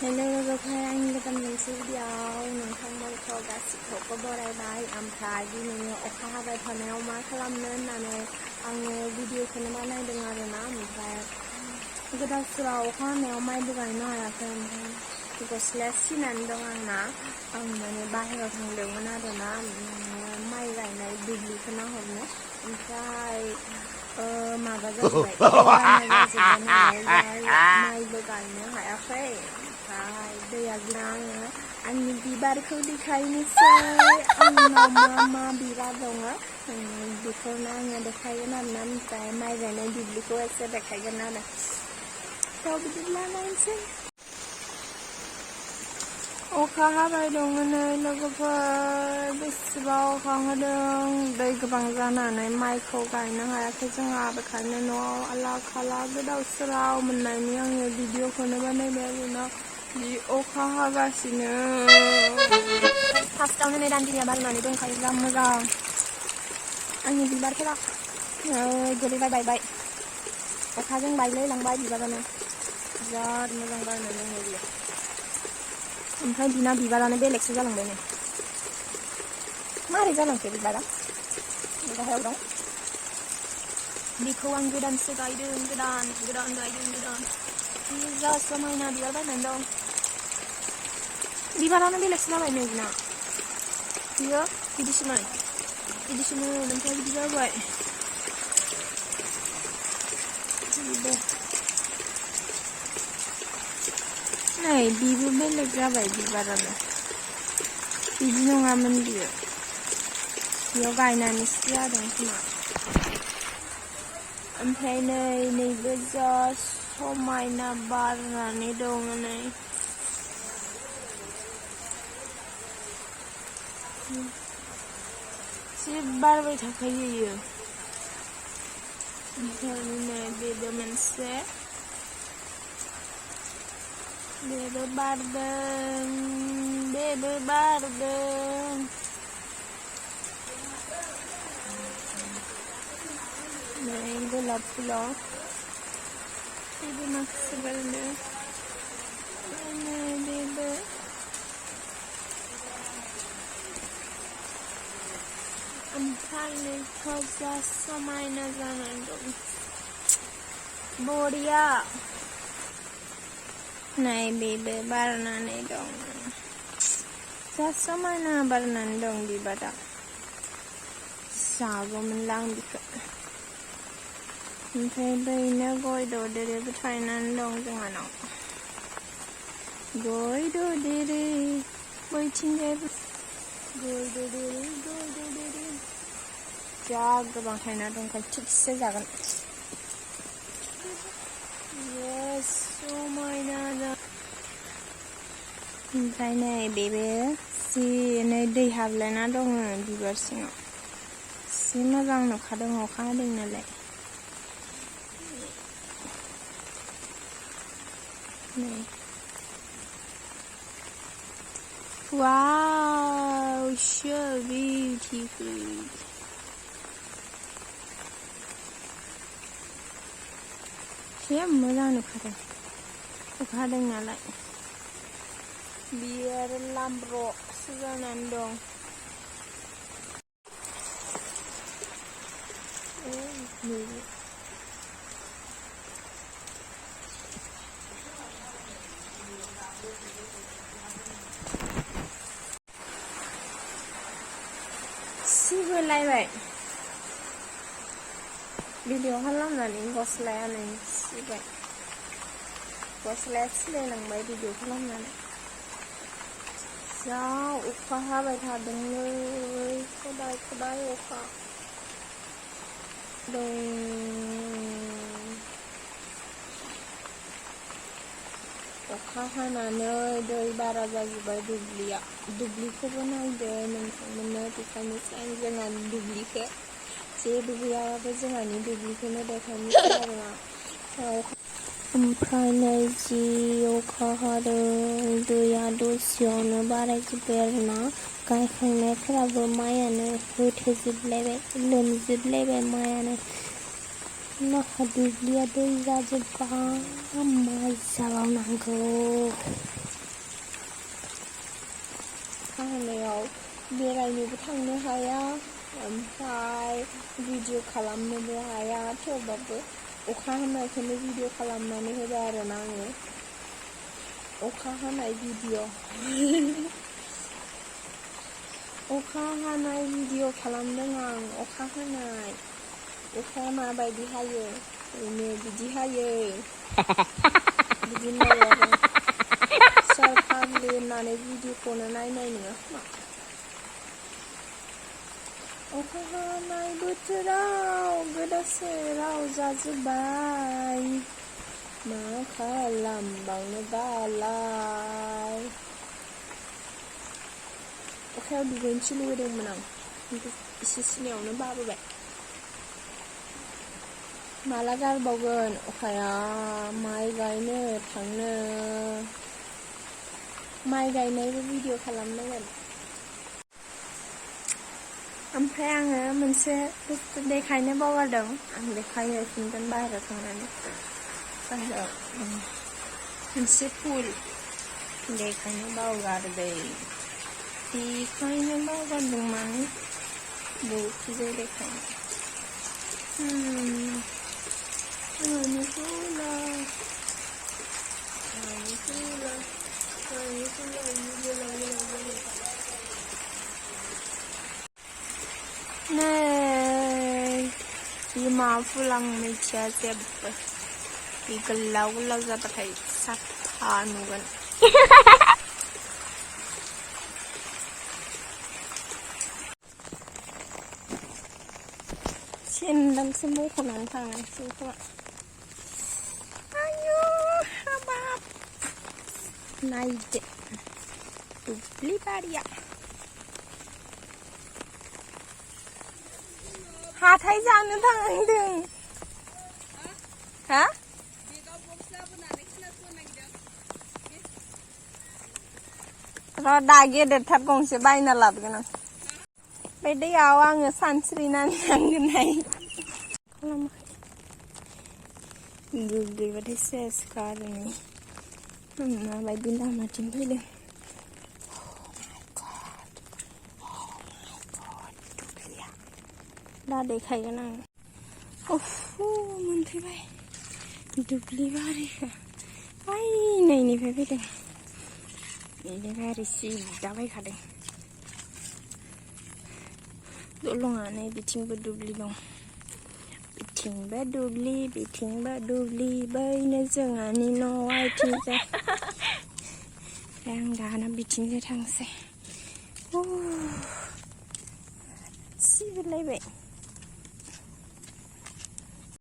Hello लोगोफोर आंनि गोदान मोनसे भिडिअआव नोंथांमोनखौ गासिखौबो बरायबाय ओमफ्राय दिनै अखा हाबाय थानायाव मा खालामनो होननानै आङो भिडिअखौनो बानायदों आरोना ओमफ्राय गोदाव सोराव अखा हानायाव माइबो गायनो हायाखै ओमफ्राय गस्लाया सिनानै दं आंना आं माने बाहेरायाव थांदोंमोन आरोना माइ गायनाय दुब्लिखौ नाहरनो ओमफ्राय माबा जाजोब्बाय दैबाना जाजोब्बाय नालाय माइबो गायनो हायाखै ओमफ्राय दैया आङो आंनि बिबारखौ देखायनोसै आंनाव मा बिबार दङ बेखौनो आङो देखायगोन आरोना ओमफ्राय माइ गायनाय दुब्लिखौ एसे देखायगोन आरो थ' बिदिब्ला नायनोसै अखा हाबाय दङ नै लोगोफोर बेसेबा अखा हादों दै गोबां जानानै माइखौ गायनो हायाखै जोंहा बेखायनो न'आव आला खाला गोदाव सोराव मोननायनि आङो भिडिअखौनो बानायबाय आरोना जि अखा हागासिनो फार्स्टआवनो नै दान्दिनिया बारनानै दंखायोब्ला मोजां आंनि बिबारफोरा गोलैबाय बायबाय अखाजों बायलायलांबाय बिबारानो बिराद मोजां बारनो दङ बियो ओमफ्राय बिना बिबारानो बेलेगसो जालांबाय नै मारै जालांखो बिबारा गाहायाव दं बेखौ आं गोदानसो गायदों गोदान गायदों जा समायना बिबार बारनानै दं बिबारानो बेलेगसो जाबाय नै बिना बियो बिदिसोमोन ओमफ्राय बिदि जाबाय नै बिबो बेलेग जाबाय बिबारानो बिदि नङामोन बियो बेयाव गायनानैसो जादों खोमा ओमफ्राय नैबो जा समायना बारनानै दङ नै जि बारबाय थाखायो इयो ओमफ्राय नै बेबो मोनसे बेबो बारदों नै गलाप फुलाव बेबो माखासे बारदों नै बेबो ओमफ्राय नैखौ जा समायना जानानै दं बरिया नै बेबो बारनानै दं जा समायना बारनानै दं बिबारा जागौमोनलां बिखौ ओमफ्राय बैनो गय ददेरेबो थायनानै दं जोंहानाव गय ददेरे बैथिंजायबो गय ददेरे जा गोबां थायना दंखाय थिगसे जागोन समायना ओमफ्राय नै बेबो नै दै हाबलायना दङ बिबार सिङाव एसे मोजां नुखादों अखा हादों नालाय नै wow so beautiful एसे मोजां नुखादों अखा हादों नालाय बियो आरो लामब्र'सो जानानै दं सिबोलायबाय भिडिअ खालामनानै गस्लाया नै सिबाय गस्लाया सिलायलांबाय भिडिअ खालामनानै जा अखा हाबाय थादोंलै खदाय अखा अखा हानानै दै बारा जाजोब्बाय दुब्लिखौबो नायदो नोंथांमोननो देखायनोसै आं जोंहानि दुब्लिखौ जेबो गैयाबाबो जोंहानि दुब्लिखौनो देखायनोसै आरोना ओमफ्राय नै जि अखा हादों दैया दसेयावनो बारायजोब्बाय आरोना गायखांनायफोराबो माइयानो होथेजोबलायबाय लोमजोबलायबाय माइयानो नाहा दुब्लिया दै जाजोब्बाय मा जाबावनो नांगौ अखा हानायाव बेरायनोबो थांनो हाया ओमफ्राय भिडिअ खालामनोबो हाया थेवबाबो अखा हानायखौनो भिडिअ खालामनानै होबाय आरोना आङो अखा हानाय भिडिअ अखा हानाय भिडिअ खालामदों आं अखा हानाय अखाया माबायदि हायो ओरैनो बिदि हायो बिदि होनलायो आरो सोर फाग्लि होननानै भिडिअखौनो नायनाय नङा खोमा अखा हानाय बोथोराव गोदाव सोराव जाजोब्बाय मा खालामबावनो दालाय अखायाव दुगैनोसो लुबैदोंमोन आं खिन्थु एसे सिनायावनो बाबोबाय माला गारबावगोन अखाया माइ गायनो थांनो माइ गायनायबो भिडिअ खालामनांगोन ओमफ्राय आङो मोनसे बुस्थु देखायनो बावगारदों आं देखायहैफिनगोन बाहेरायाव थांनानै बाहेरायाव मोनसे फुल देखायनो बावगारदों माने बबेखिजाय देखायनो नै मा फुल आं मिथिया जेबो बे गोलाव गोलाव जाबाथाय साफा नुगोन सेन्देलसो मख'नानै थांनांसिगौ खोमा आयु हाबाब नायदो दुब्लि बारिया हाथाय जानो थांदों हा र' दा गेदेरथार गंसे बायना लाबोगोन आं बे दैयाव आङो सानस्रिनानै थांगोनहाय दुगैबाथाय सेस खारनो माबायदि लामाथिं फैदों दुब्लिया दा देखायगोन आं मोनफैबाय दुब्लि बारिखौ ओइ नैनिफ्राय फैदों बेनिफ्राय ओरै सिदा फैखादों दलङानो बिथिंबो दुब्लि दं बिथिंबो दुब्लि बैनो जोंहानि न' आथिंजाय आं दाना बिथिंजाय थांसै सिबोलायबाय